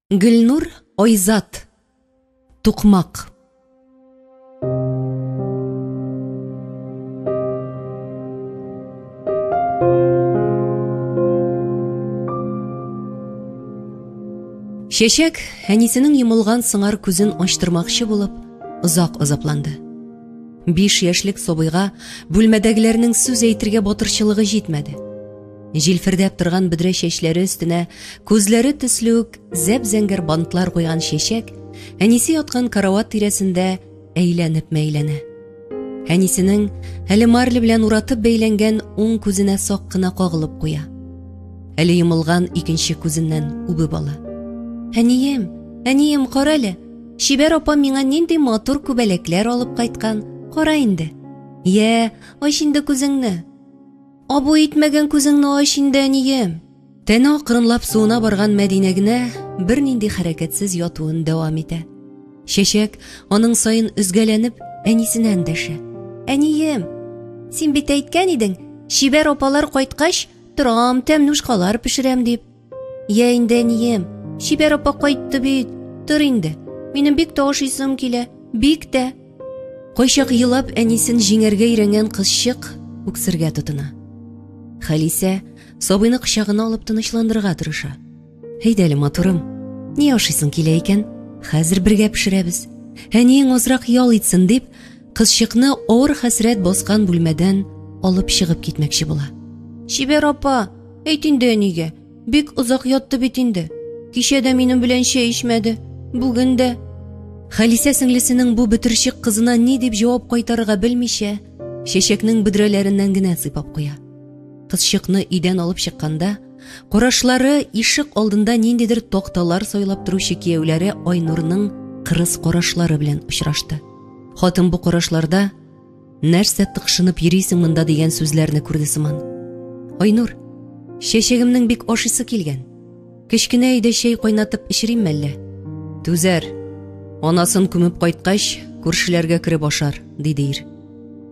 Гөлнур Айзат. Тукмак. Чәчәк әнисенең йомылган сыңар күзен ачтырмакчы булып, озак азапланды. 5 яшьлек сабыйга бүлмәдәгеләрнең сүз әйтергә батырчылыгы җитмәде. Җилфердәп торган бөдрә чәчләре өстенә күзләре төсле үк зәп-зәңгәр бантлар куйган чәчәк әнисе яткан карават тирәсендә әйләнеп-мәйләнә. Әнисенең әле марля белән уратып бәйләнгән уң күзенә сак кына кагылып куя. Әле йомылган икенче күзеннән үбеп ала. Әнием, әнием, кара әле, чибәр апа миңа нинди матур күбәләкләр алып кайткан, кара инде. Йә, ач инде күзеңне. Абу итмәгән күзеңне ач инде, әнием. Тәне акрынлап суына барган Мәдинә генә бернинди хәрәкәтсез ятуын дәвам итә. Чәчәк аның саен өзгәләнеп әнисенә эндәшә. Әнием, син бит әйткән идең, чибәр апалар кайткач, торам, тәмнушкалар пешерәм дип. Йә инде, әнием, чибәр апа кайтты бит, тор инде. Минем бик тә ашыйсым килә, бик тә. Кайчак елап әнисен җиңәргә өйрәнгән кызчык үксергә тотына. Халисә сабыйны кочагына алып тынычландырырга тырыша. Әйдә әле, матурым, ни ашыйсың килә икән? Хәзер бергә пешерәбез. Әниең азрак ял итсен дип, кызчыкны авыр хәсрәт баскан бүлмәдән алып чыгып китмәкче була. Чибәр апа, әйт инде әнигә, бик озак ятты бит инде. Кичә дә минем белән чәй эчмәде, бүген дә. Халисә сеңлесенең бу бөтерчек кызына ни дип җавап кайтарырга белмичә, чәчәкнең бөдрәләреннән генә сыйпап куя. Кызчыкны өйдән алып чыкканда, карашлары ишек алдында ниндидер такталар сайлап торучы кияүләре Айнурның кырыс карашлары белән очрашты. Хатын бу карашларда Нәрсә тыкшынып йөрисең монда дигән сүзләрне күрде сыман. Айнур, чәчәгемнең бик ашыйсы килгән. Кечкенә өйдә чәй кайнатып эчерим әллә? Түзәр. Анасын күмеп кайткач, күршеләргә кереп ашар, диде ир.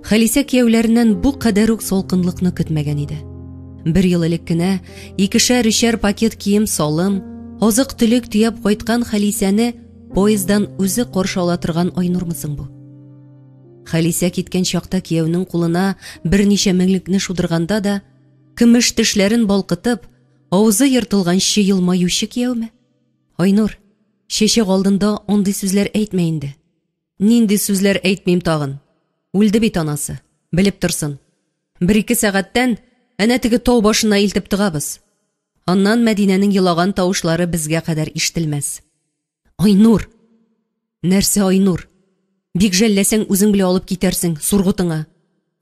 Халисә кияүләреннән бу кадәр үк салкынлыкны көтмәгән иде. Бер ел элек кенә икешәр-өчәр пакет кием-салым, азык-төлек төяп кайткан Халисәне поезддан үзе каршы ала торган Айнурмы соң бу? Халисә киткән чакта кияүнең кулына берничә меңлекне шудырганда да, көмеш тешләрен балкытып, авызы ертылганчы елмаючы кияүме? Айнур, чәчәк алдында андый сүзләр әйтмә инде. Нинди сүзләр әйтмим тагын? Үлде бит анасы, белеп торсын. Бер-ике сәгатьтән әнә теге тау башына илтеп тыгабыз. Аннан Мәдинәнең елаган тавышлары безгә кадәр ишетелмәс. Айнур! Нәрсә Айнур? Бик жәлләсәң, үзең белән алып китәрсең, сургутыңа.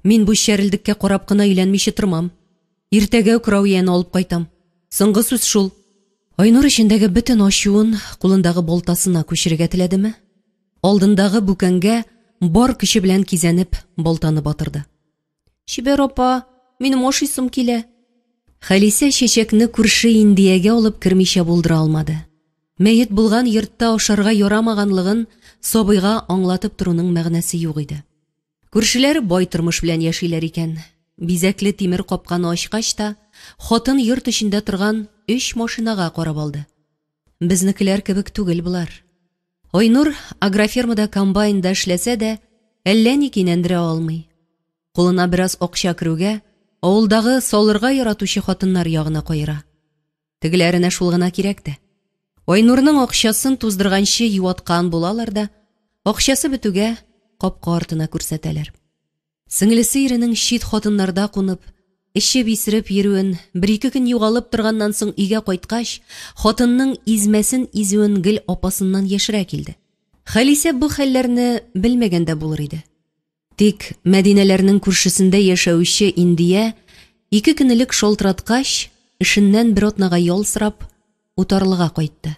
Мин бу чәрелдеккә карап кына өйләнмичә тормам. Иртәгә үк Равияне алып кайтам. Соңгы сүз шул. Айнур эчендәге бөтен ачуын кулындагы балтасына күчерергә теләдеме? Алдындагы бүкәнгә бар көче белән кизәнеп, балтаны батырды. Чибәр апа, минем ашыйсым килә. Халисә чәчәкне күрше Индиягә алып кермичә булдыра алмады. Мәет булган йортта ашарга ярамаганлыгын сабыйга аңлатып торуның мәгънәсе юк иде. Күршеләре бай тормыш белән яшиләр икән. Бизәкле тимер капканы ачкач та, хатын йорт эчендә торган өч машинага карап алды. Безнекеләр кебек түгел болар. Айнур агрофермада комбайнда эшләсә дә, әллә ни кинәндерә алмый. Кулына бераз акча керүгә, авылдагы салырга яратучы хатыннар ягына каера. Тегеләренә шул гына кирәк тә. Айнурның акчасын туздырганчы юаткан булалар да, акчасы бетүгә капка артына күрсәтәләр. Сеңлесе иренең чит хатыннарда кунып, эчеп-исереп йөрүен, бер-ике көн югалып торганнан соң өйгә кайткач, хатынның измәсен изүен гел апасыннан яшерә килде. Халисә бу хәлләрне белмәгән дә булыр иде. Тик Мәдинәләрнең күршесендә яшәүче Индия ике көн элек шалтыраткач, эшеннән бер атнага ял сорап, Утарлыга кайтты.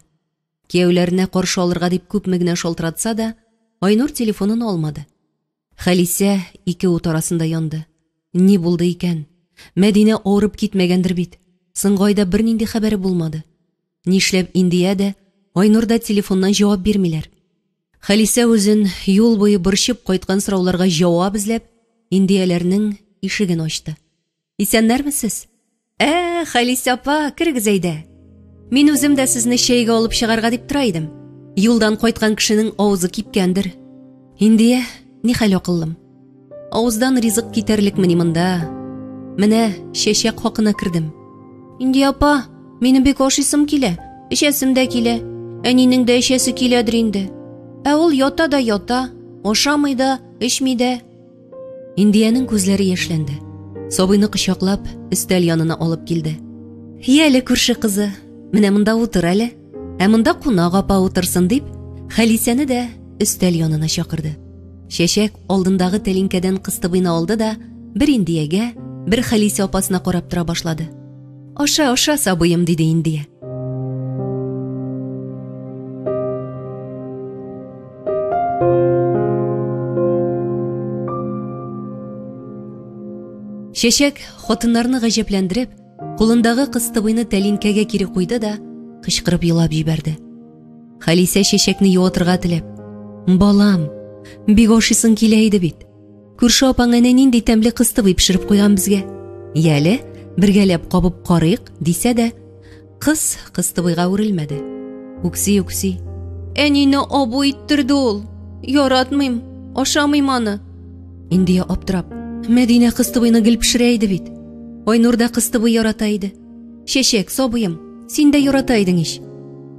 Кияүләренә каршы алырга дип күпме генә шалтыратса да, Айнур телефонын алмады. Халисә ике ут арасында янды. Ни булды икән? Мәдинә авырып китмәгәндер бит. Соңгы айда бернинди хәбәре булмады. Нишләп Индия дә, Айнур да телефоннан җавап бирмиләр? Халисә үзен юл буе борчып кайткан сорауларга җавап эзләп, Индияләрнең ишеген ачты. Исәннәрмесез? Ә, Халисә апа, керегез әйдә. Мин үзем дә сезне чәйгә алып чыгарга дип тора идем. Юлдан кайткан кешенең авызы кипкәндер. Индия, ни хәл акыллым? Авыздан ризык китәрлекмени монда? Менә чәчәк хакына кердем. Индия апа, минем бик ашыйсым килә, эчәсем дә килә. Әнинең дә эчәсе киләдер инде. Ә ул ята да ята, ашамый да, эчми дә. Индиянең күзләре яшьләнде. Сабыйны кочаклап, өстәл янына алып килде. Яле, күрше кызы, менә монда утыр әле. Ә монда кунак апа утырсын дип, Хәлисәне дә өстәл янына чакырды. Чәчәк алдындагы тәлинкәдән кыстыбыйны алды да бер Индиягә, бер Хәлисә апасына карап тора башлады. Аша, аша, сабыем, диде Индия. Чәчәк хатыннарны гаҗәпләндереп, кулындагы кыстыбыйны тәлинкәгә кире куйды да, кычкырып елап җибәрде. Халисә чәчәкне юатырга теләп, "Балам, бик ашыйсың килә иде бит. Күрше апаң әнә нинди тәмле кыстыбый пешереп куйган безгә. Яле, бергәләп кабып карыйк", дисә дә, кыз кыстыбыйга үрелмәде. Үкси-үкси, "Әнине абу иттерде ул. Яратмыйм, ашамыйм аны." Индия аптырап, Мәдинә кыстыбыйны гел пешерә иде бит. Айнур да кыстыбый ярата иде. Чәчәк, сабыем, син дә ярата идең ич.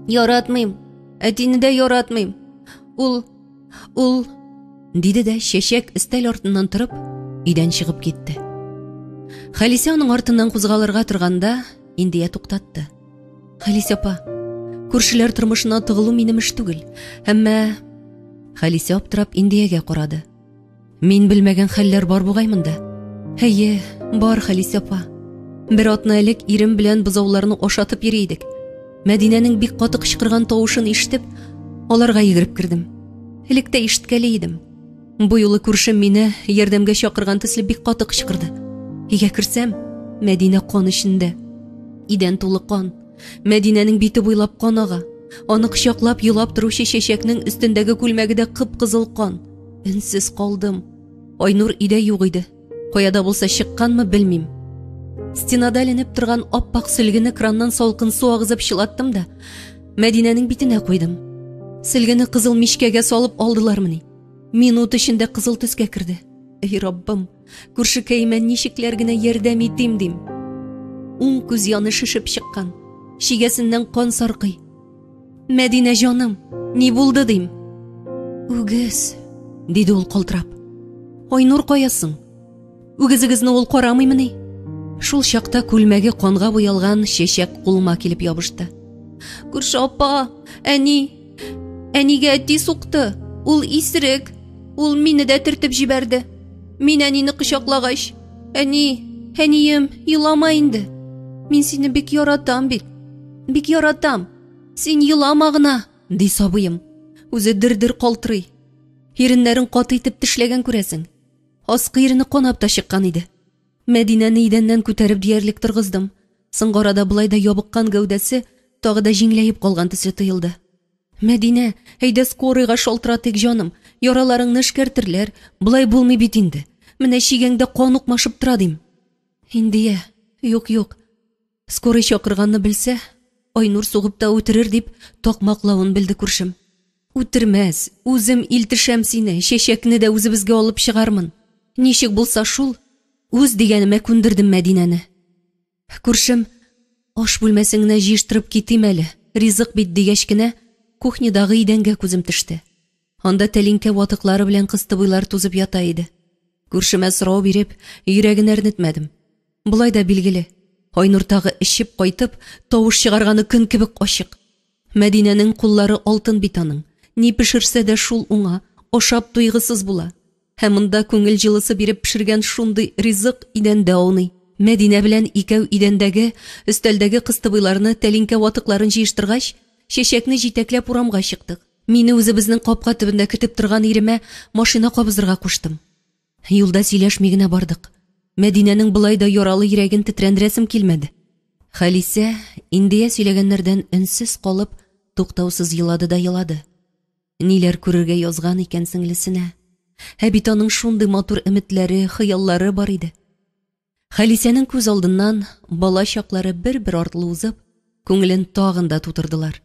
Яратмыйм. Әтине дә яратмыйм. Ул, ул, диде дә чәчәк өстәл артыннан торып, өйдән чыгып китте. Халисә аның артыннан кузгалырга торганда, Индия туктатты. Халисә апа, күршеләр тормышына тыгылу минем эш түгел. Әмма Халисә аптырап Индиягә карады. Мин белмәгән хәлләр бар бугай монда. Әйе, бар, Халисә апа. Бер атна элек ирем белән бозауларны ашатып йөри идек. Мәдинәнең бик каты кычкырган тавышын ишетеп, аларга йөгереп кердем. Элек тә ишеткәли идем. Бу юлы күршем мине ярдәмгә чакырган төсле бик каты кычкырды. Өйгә керсәм, Мәдинә кан эчендә. Идән тулы кан. Мәдинәнең бите буйлап кан ага. Аны кочаклап елап торучы чәчәкнең өстендәге күлмәге дә кып-кызыл кан. Өнсез калдым. Айнур өйдә юк иде. Кая да булса чыкканмы, белмим. Стенада эленеп торган аппак сөлгене краннан салкын су агызып чылаттым да, Мәдинәнең битенә куйдым. Сөлгене кызыл мичкәгә салып алдылармыни? Минут эчендә кызыл төскә керде. Эй, Раббым, күршекәемә ничекләр генә ярдәм итим дим. Уң күз яны шешеп чыккан. Чигәсеннән кан саркый. Мәдинә җаным, ни булды дим. Үгез, диде ул калтырап. Айнур кая соң? Үгезегезне ул карамыймыни? Шул чакта күлмәге канга буялган чәчәк кулыма килеп ябышты. Күрше апа, әни, әнигә әти сукты. Ул исерек. Ул мине дә төртеп җибәрде. Мин әнине кочаклагач, әни, әнием, елама инде. Мин сине бик яратам бит. Бик яратам. Син елама гына, ди сабыем. Үзе дер-дер калтырый. Иреннәрен каты итеп тешләгән күрәсең. Аскы ирене канап та чыккан иде. Мәдинәне идәннән күтәреп диярлек торгыздым. Соңгы арада болай да ябыккан гәүдәсе тагы да җиңеләеп калган төсле тоелды. Мәдинә, әйдә скорыйга шалтыратыйк, җаным. Яраларыңны эшкәртерләр. Болай булмый бит инде. Менә чигәңдә кан укмашып тора дим. Индия, юк, юк. Скорый чакырганны белсә, Айнур сугып та үтерер дип такмаклавын белде күршем. Үтермәс, үзем илтешәм сине, чәчәкне дә үзебезгә алып чыгармын. Ничек булса шул, үз дигәнемә күндердем Мәдинәне. Күршем, аш бүлмәсен генә җыештырып китим әле, ризык бит дигәч кенә, кухнядагы идәнгә күзем төште. Анда тәлинкә ватыклары белән кыстыбыйлар тузып ята иде. Күршемә сорау биреп, йөрәген әрнетмәдем. Болай да билгеле, Айнур тагы эчеп кайтып, тавыш чыгарганы көн кебек ачык. Мәдинәнең куллары алтын бит аның, ни пешерсә дә шул уңа, ашап туйгысыз була. Һәм монда күңел җылысы биреп пешергән шундый ризык идәндә ауный. Мәдинә белән икәү идәндәге, өстәлдәге кыстыбыйларны, тәлинкә ватыкларын җыештыргач, чәчәкне җитәкләп урамга чыктык. Мине үзебезнең капка төбендә көтеп торган иремә машина кабызырга куштым. Юлда сөйләшми генә бардык. Мәдинәнең болай да яралы йөрәген тетрәндерәсем килмәде. Халисә, Индия сөйләгәннәрдән өнсез калып, туктаусыз елады да елады. Ниләр күрергә язган икән сеңлесенә? Ә бит аның шундый матур өметләре, хыяллары бар иде. Халисәнең күз алдыннан бала чаклары бер-бер артлы узып, күңелен тагын да тутырдылар.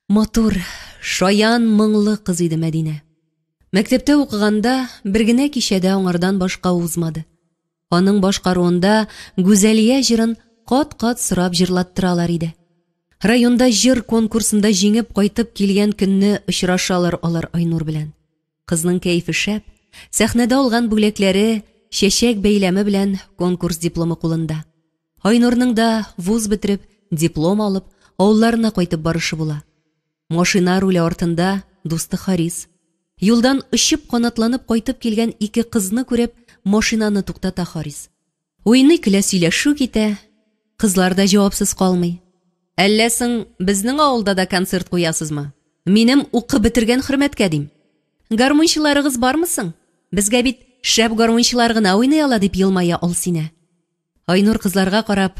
Матур, шаян, моңлы кыз иде Мәдинә. Мәктәптә укыганда бер генә кичә дә аңардан башка узмады. Аның башкаруында Гүзәлия җырын кат-кат сорап җырлаттыралар иде. Районда җыр конкурсында җиңеп кайтып килгән көнне очрашалар алар Айнур белән. Кызның кәефе шәп, сәхнәдә алган бүләкләре, чәчәк бәйләме белән конкурс дипломы кулында. Айнурның да вуз бетереп, диплом алып, авылларына кайтып барышы була. Машина руле артында дусты Харис. Юлдан очып канатланып кайтып килгән ике кызны күреп, машинаны туктата Харис. Уйный-көлә сөйләшү китә, кызлар да җавапсыз калмый. Әллә соң безнең авылда да концерт куясызмы? Минем укып бетергән хөрмәткә дим. Гармунчыларыгыз бармы соң? Безгә бит шәп гармунчылар гына уйный ала, дип елмая Алсинә. Айнур кызларга карап,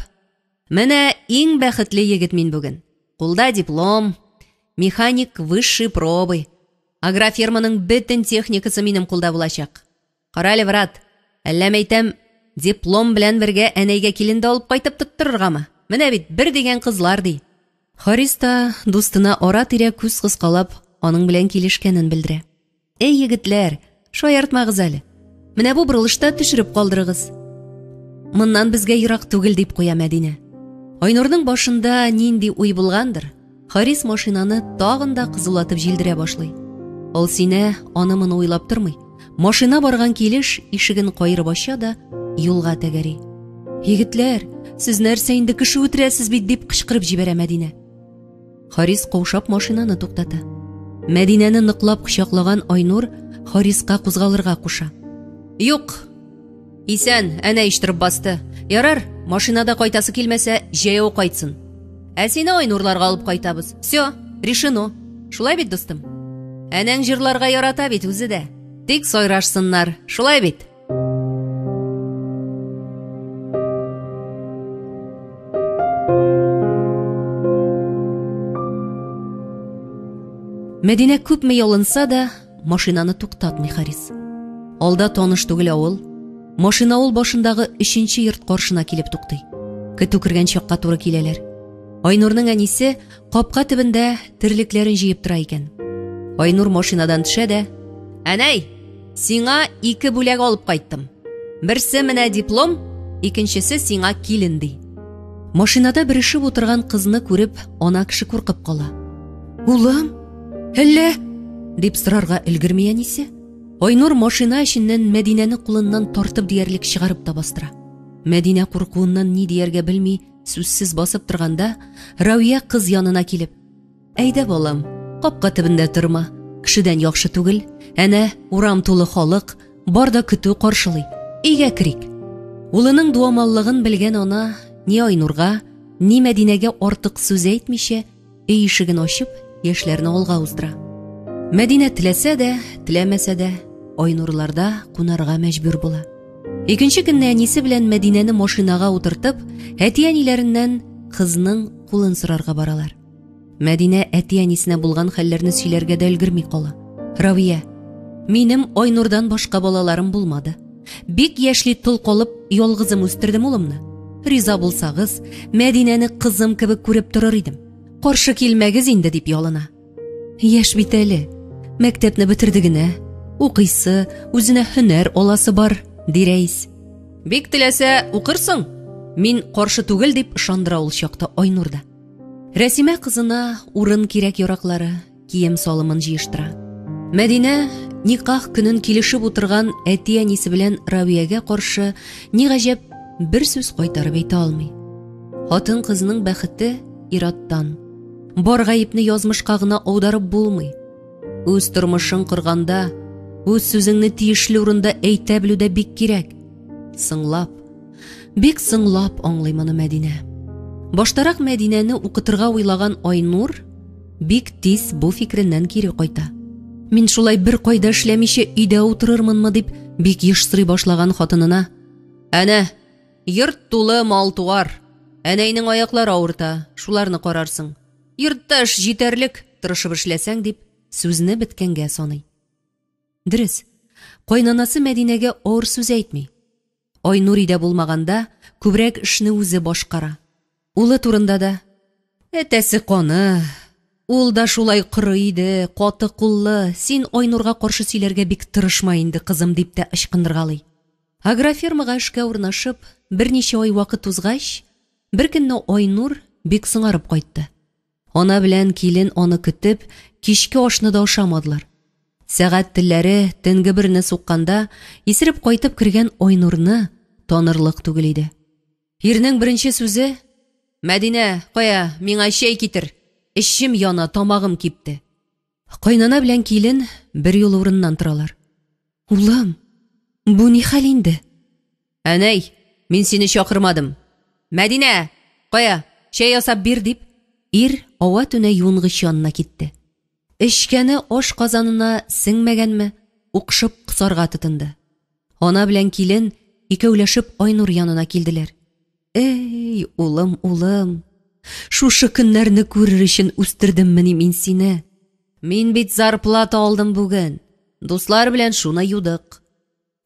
Менә иң бәхетле егет мин бүген. Кулда диплом, механик высшей пробы. Агрофирманың бөтен техникасы минем кулда булачак. Карале, брат, әллә мәйтәм, диплом белән бергә әнәйгә килен дә алып кайтып тоттырыргамы? Менә бит бер дигән кызлар, ди. Харис та дустына ара-тирә күз кыскалап, аның белән килешкәнен белдерә. Әй, егетләр, шаяртмагыз әле. Менә бу борылышта төшереп калдырыгыз. Моннан безгә ерак түгел, дип куя Мәдинә. Айнурның башында нинди уй булгандыр, Харис машинаны тагын да кызулатып җилдерә башлый. Алсинә аны-моны уйлап тормый. Машина барган килеш ишеген каерып ача да юлга тәгәри. Егетләр, сез нәрсә инде кеше үтерәсез бит, дип кычкырып җибәрә Мәдинә. Харис каушап машинаны туктата. Мәдинәне ныклап кочаклаган Айнур Хариска кузгалырга куша. Юк. Исән, әнә иштереп басты. Ярар, машинада кайтасы килмәсә, җәяү кайтсын. Ә сине Айнурларга алып кайтабыз. Все, решено. Шулай бит, дустым? Әнәң җырларга ярата бит үзе дә. Тик сайрашсыннар, шулай бит? Мәдинә күпме ялынса да, машинаны туктатмый Харис. Алда таныш түгел авыл. Машина ул башындагы өченче йорт каршына килеп туктый. Көтү кергән чакка туры киләләр. Айнурның әнисе капка төбендә терлекләрен җыеп тора икән. Айнур машинадан төшә дә, "Әнәй, Сиңа ике бүләк алып кайттым. Берсе менә диплом, икенчесе сиңа килен, ди. Машинада берешеп утырган кызны күреп, ана кеше куркып кала. Улым, әллә? дип сорарга өлгерми әнисе. Айнур машина эченнән Мәдинәне кулыннан тартып диярлек чыгарып та бастыра. Мәдинә куркуыннан ни дияргә белми, сүзсез басып торганда, Равия кыз янына килеп, Әйдә, балам, капка төбендә торма. Кешедән яхшы түгел. Әнә, урам тулы халык, бар да көтү каршылый. Өйгә керик. Улының дуамаллыгын белгән ана ни Айнурга, ни Мәдинәгә артык сүз әйтмичә, өй ишеген ачып, яшьләрне алга уздыра. Мәдинә теләсә дә, теләмәсә дә, Айнурларда кунарга мәҗбүр була. Икенче көнне әнисе белән Мәдинәне машинага утыртып, әти-әниләреннән кызның кулын сорарга баралар. Мәдинә әти-әнисенә булган хәлләрне сөйләргә дә өлгерми кала. Равия, минем Айнурдан башка балаларым булмады. Бик яшьли тол калып, ялгызым үстердем улымны. Риза булсагыз, Мәдинәне кызым кебек күреп торыр идем. Каршы килмәгез инде, дип ялына. Яшь бит әле. Мәктәпне бетерде генә. Укыйсы, үзенә һөнәр аласы бар, ди рәис. Бик теләсә, укырсың. Мин каршы түгел, дип ышандыра ул чакта Айнур да. Рәсимә кызына урын кирәк-яраклары, кием-салымын җыештыра. Мәдинә никах көнен килешеп утырган әти-әнисе белән Равиягә каршы, ни гаҗәп, бер сүз кайтарып әйтә алмый. Хатын-кызның бәхете ираттан. Бар гаепне язмышка гына аударып булмый. Үз тормышың корганда, үз сүзеңне тиешле урында әйтә белү дә бик кирәк. Соңлап, Бик соңлап аңлый моны Мәдинә. Баштарак Мәдинәне укытырга уйлаган Айнур бик тиз бу фикереннән кире кайта. Мин шулай бер кайда эшләмичә өйдә утырырмынмы дип бик еш сорый башлаган хатынына. Әнә, йорт тулы мал-туар. Әнәйнең аяклары авырта, шуларны карарсың. Йортта эш җитәрлек, тырышып эшләсәң, дип сүзне беткәнгә саный. Дөрес, кайнанасы Мәдинәгә авыр сүз әйтми. Айнур өйдә булмаганда, күбрәк эшне үзе башкара. Улы турында да, Әтәсе каны. Ул да шулай коры иде, каты куллы. Син Айнурга каршы сөйләргә бик тырышма инде, кызым, дип тә ычкындыргалый. Агрофирмага эшкә урнашып, берничә ай вакыт узгач, беркөнне Айнур бик соңарып кайтты. Ана белән килен аны көтеп, кичке ашны да ашамадылар. Сәгать телләре төнге берне сукканда, исереп кайтып кергән Айнурны танырлык түгел иде. Ирнең беренче сүзе: «Мәдинә, кая, миңа чәй китер, эчем яна, тамагым кипте». Кайнана белән килен берьюлы урыннан торалар. «Улым, бу ни хәл инде?» «Әнәй, мин сине чакырмадым. Мәдинә, кая, чәй ясап бир», – дип, ир ава-түнә юынгыч янына китте. Эчкәне аш казанына сеңмәгәнме, укшып косарга тотынды. Ана белән килен икәүләшеп Айнур янына килделәр. Эй, улым, улым, шушы көннәрне күрер өчен үстердеммени мин сине? Мин бит зарплата алдым бүген. Дуслар белән шуны юдык.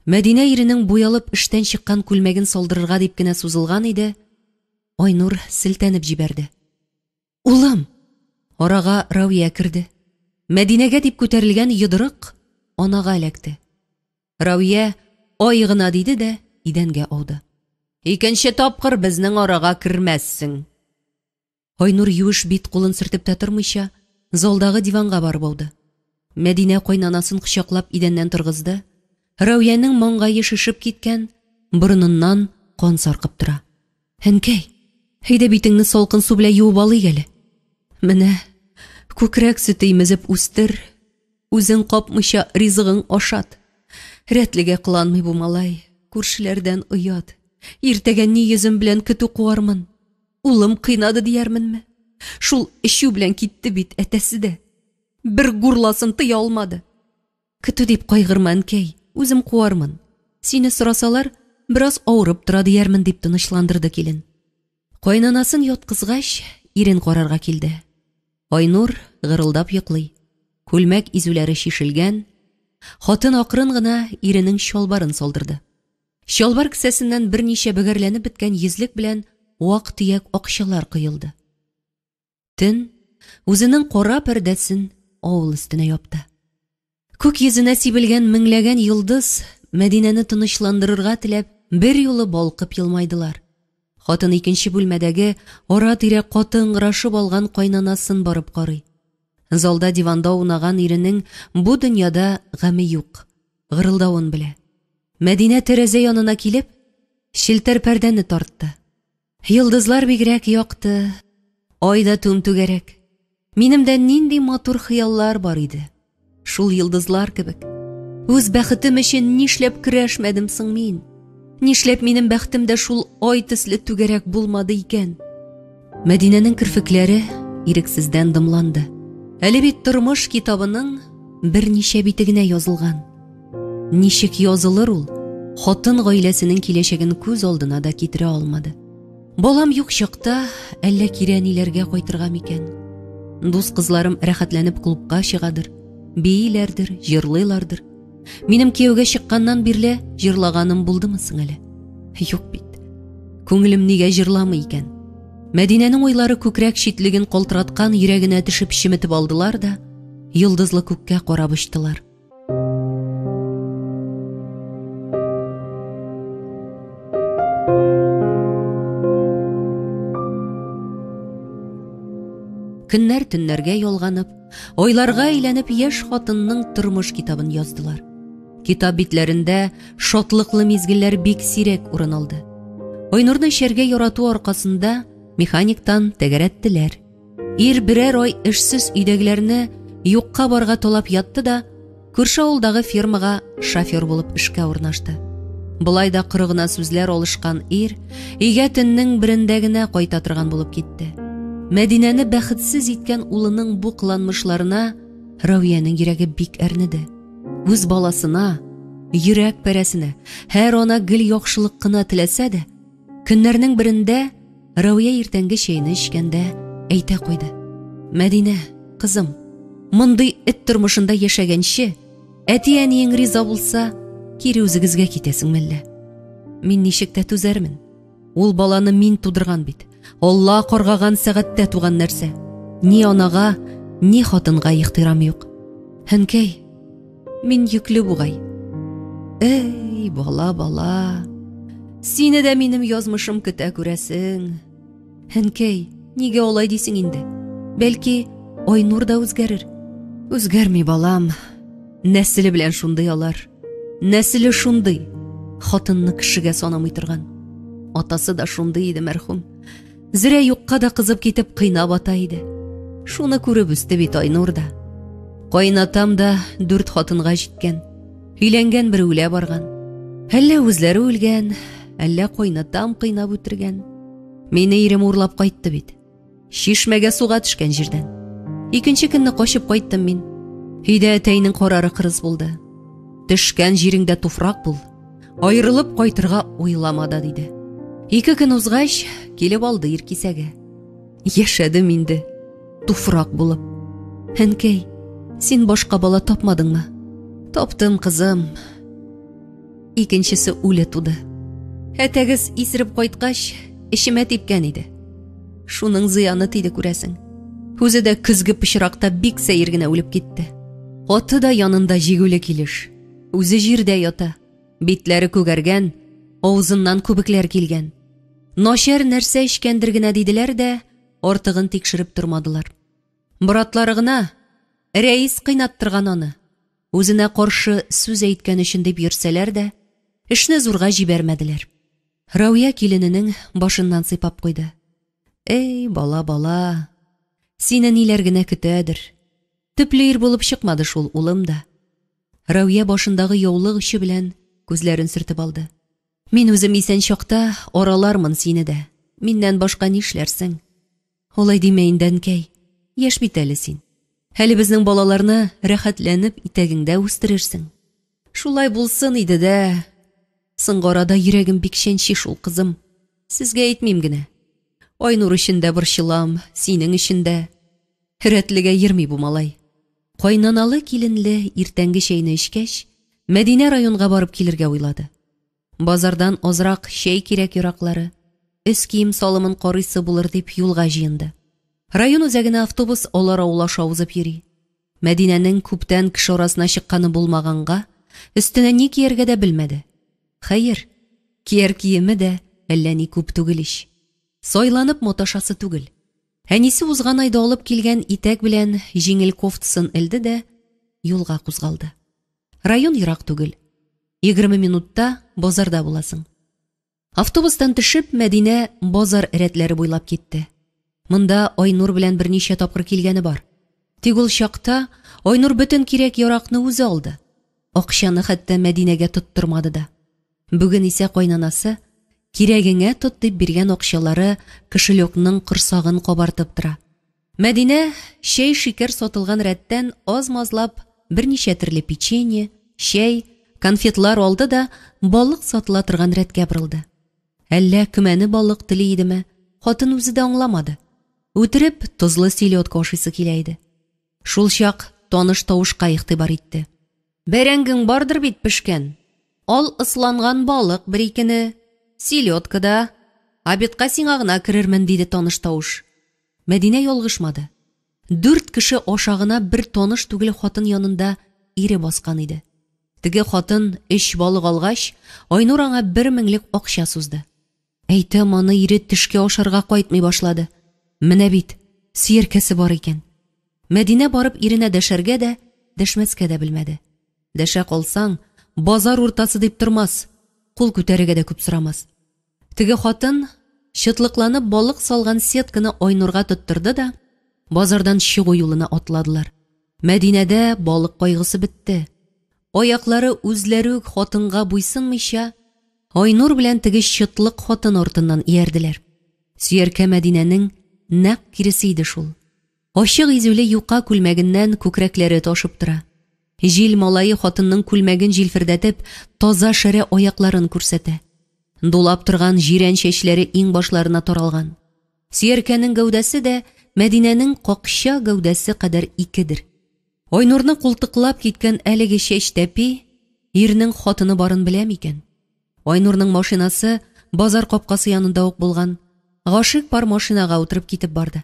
Мәдинә иренең буялып эштән чыккан күлмәген салдырырга дип кенә сузылган иде, Айнур селтәнеп җибәрде. Улым! Арага Равия керде. Мәдинәгә дип күтәрелгән йодрык анага эләкте. Равия ай гына диде дә идәнгә ауды. Икенче тапкыр безнең арага кермәссең. Айнур юеш бит кулын сөртеп тә тормыйча, залдагы диванга барып ауды. Мәдинә кайнанасын кочаклап идәннән торгызды. Рәүянең маңгае шешеп киткән, борыныннан кан саркып тора. Әнкәй, әйдә битеңне салкын су белән юып алыйк әле. Менә күкрәк сөте имезеп үстер, үзең капмыйча ризыгың ашат. Рәтлегә кыланмый бу малай, күршеләрдән оят. Иртәгә ни йөзем белән көтү куармын? Улым кыйнады диярменме? Шул эчү белән китте бит әтәсе дә. Бер гурласын тыя алмады. Көтү дип кайгырма, әнкәй, үзем куармын. Сине сорасалар, бераз авырып тора диярмен, дип тынычландырды килен. Кайнанасын яткызгач, ирен карарга килде. Айнур гырылдап йоклый. Күлмәк изүләре чишелгән. Хатын акрын гына иренең чалбарын салдырды. Чалбар кесәсеннән берничә бөгәрләнеп беткән йөзлек белән вак-төяк акчалар коелды. Төн үзенең кара пәрдәсен авыл өстенә япты. Күк йөзенә сибелгән меңләгән йолдыз Мәдинәне тынычландырырга теләп, берьюлы балкып елмайдылар. Хатын икенче бүлмәдәге ара-тирә каты ыңгырашып алган кайнанасын барып карый. Залда диванда аунаган иренең бу дөньяда гаме юк, гырылдавын белә. Мәдинә тәрәзә янына килеп, челтәр пәрдәне тартты. Йолдызлар бигрәк якты, ай да түм-түгәрәк. Минем дә нинди матур хыяллар бар иде. Шул йолдызлар кебек. Үз бәхетем өчен нишләп көрәшмәдем соң мин? Нишләп минем бәхетем дә шул ай төсле түгәрәк булмады икән? Мәдинәнең керфекләре ирексездән дымланды. Әле бит тормыш китабының берничә бите генә язылган. Ничек язылыр ул? Хатын гаиләсенең киләчәген күз алдына да китерә алмады. Балам юк чакта әллә кире әниләргә кайтырга микән? Дус кызларым рәхәтләнеп клубка чыгадыр, бииләрдер, җырлыйлардыр. Минем кияүгә чыкканнан бирле җырлаганым булдымы соң әле? Юк бит. Күңелем нигә җырламый икән? Мәдинәнең уйлары күкрәк читлеген калтыраткан йөрәгенә төшеп чеметеп алдылар да, йолдызлы күккә карап очтылар. Көннәр төннәргә ялганып, айларга әйләнеп яшь хатынның тормыш китабын яздылар. Китап битләрендә шатлыклы мизгелләр бик сирәк урын алды. Айнурны эчәргә ярату аркасында механиктан тәгәрәттеләр. Ир берәр ай эшсез өйдәгеләрне юкка барга талап ятты да, күрше авылдагы фермага шофер булып эшкә урнашты. Болай да коры гына сүзләр алышкан ир өйгә төннең берендә генә кайта торган булып китте. Мәдинәне бәхетсез иткән улының бу кыланмышларына Рәвиянең йөрәге бик әрнеде. Үз баласына, йөрәк пәрәсенә һәр ана гел яхшылык кына теләсә дә, Көннәрнең берендә Рәүя иртәнге чәйне эчкәндә әйтә куйды. Мәдинә, кызым, мондый эт тормышында яшәгәнче, әти-әниең риза булса, кире үзегезгә китәсең мәллә? Мин ничек тә түзәрмен. Ул баланы мин тудырган бит. Алла каргаган сәгатьтә туган нәрсә. Ни анага, ни хатынга ихтирам юк. Әнкәй, мин йөкле бугай. Эй, бала, бала. Сине дә минем язмышым көтә күрәсең. Әнкәй, нигә алай дисең инде? Бәлки, Айнур да үзгәрер. Үзгәрми, балам. Нәселе белән шундый алар. Нәселе шундый. Хатынны кешегә санамый торган. Атасы да шундый иде мәрхүм. Зрә юкка да кызып китеп кыйнап ата иде. Шуны күреп үсте бит Айнур да. Кайнатам да дүрт хатынга җиткән. Өйләнгән бер үлә барган. Әллә үзләре үлгән, әллә кайнатам кыйнап үтергән. Мине ирем урлап кайтты бит. Чишмәгә суга төшкән җирдән. Икенче көнне качып кайттым мин. Өйдә әтәйнең карары кырыс булды. Төшкән җиреңдә туфрак бул. Аерылып кайтырга уйлама да, диде. Ике көн узгач, килеп алды ир кисәге. Яшәдем инде, туфрак булып. Әнкәй, син башка бала тапмадыңмы? Таптым, кызым. Икенчесе үле туды. Әтәгез исереп кайткач, эчемә типкән иде. Шуның зыяны тиде күрәсең. Үзе дә көзге пычракта бик сәер генә үлеп китте. Аты да янында җигүле килеш. Үзе җирдә ята. Битләре күгәргән, авызыннан күбекләр килгән. Начар нәрсә эчкәндер генә диделәр дә, артыгын тикшереп тормадылар. Братлары гына рәис кыйнаттырган аны. Үзенә каршы сүз әйткән өчен дип йөрсәләр дә, эшне зурга җибәрмәделәр. Рәүя килененең башыннан сыйпап куйды. Эй, бала, бала, сине ниләр генә көтәдер. Төпле ир булып чыкмады шул улым да. Рәүя башындагы яулык очы белән күзләрен сөртеп алды. Мин үзем исән чакта аралармын сине дә. Миннән башка нишләрсең? Алай димә инде, әнкәй. Яшь бит әле син. Әле безнең балаларны рәхәтләнеп итәгеңдә үстерерсең. Шулай булсын иде дә. Соңгы арада йөрәгем бик чәнчи шул, кызым. Сезгә әйтмим генә. Айнур өчен дә борчылам, синең өчен дә. Рәтлегә йөрми бу малай. Кайнаналы киленле иртәнге чәйне эчкәч, Мәдинә районга барып килергә уйлады. Базардан азрак чәй кирәк-яраклары, өс кием салымын карыйсы булыр дип юлга җыенды. Район үзәгенә автобус алар авыл аша узып йөри. Мәдинәнең күптән кеше арасына чыкканы булмаганга, өстенә ни кияргә дә белмәде. Хәер, кияр киеме дә әллә ни күп түгел ич. Сайланып маташасы түгел. Әнисе узган айда алып килгән итәк белән җиңел кофтасын элде дә юлга кузгалды. Район ерак түгел. 20 минутта базарда буласың. Автобустан төшеп, Мәдинә базар рәтләре буйлап китте. Монда Айнур белән берничә тапкыр килгәне бар. Тик ул чакта Айнур бөтен кирәк-яракны үзе алды. Акчаны хәтта Мәдинәгә тоттырмады да. Бүген исә кайнанасы кирәгеңә тот дип биргән акчалары кошелекның корсагын кабартып тора. Мәдинә чәй-шикәр сатылган рәттән аз-мазлап берничә төрле печенье, чәй, конфетлар алды да балык сатыла торган рәткә борылды. Әллә көмәне балык тели идеме, хатын үзе дә аңламады. Үтереп, тозлы селедка ашыйсы килә иде. Шул чак таныш тавышка игътибар итте. Бәрәңгең бардыр бит пешкән. Ал ысланган балык бер-икене, селедка да. Обедка сиңа гына керермен, диде таныш тавыш. Мәдинә ялгышмады. Дүрт кеше ашагына бер таныш түгел хатын янында ире баскан иде. Теге хатын өч балык алгач, Айнур аңа бер меңлек акча сузды. Әйтәм, аны ире төшкә ашарга кайтмый башлады. Менә бит, сөяркәсе бар икән. Мәдинә барып иренә дәшәргә дә, дәшмәскә дә белмәде. Дәшә калсаң, базар уртасы дип тормас, кул күтәрергә дә күп сорамас. Теге хатын чытлыкланып балык салган сетканы Айнурга тоттырды да, базардан чыгу юлына атладылар. Мәдинәдә балык кайгысы бетте. Аяклары үзләре үк хатынга буйсынмыйча, Айнур белән теге чытлык хатын артыннан иярделәр. Сөяркә Мәдинәнең нәкъ киресе иде шул. Ачык изүле юка күлмәгеннән күкрәкләре ташып тора. Җил малае хатынның күлмәген җилфердәтеп, таза шәрә аякларын күрсәтә. Дулап торган җирән чәчләре иңбашларына таралган. Сөяркәнең гәүдәсе дә Мәдинәнең какча гәүдәсе кадәр икедер. Айнурны култыклап киткән әлеге чәч тәпи ирнең хатыны барын белә микән? Айнурның машинасы базар капкасы янында ук булган. Гашыйк пар машинага утырып китеп барды.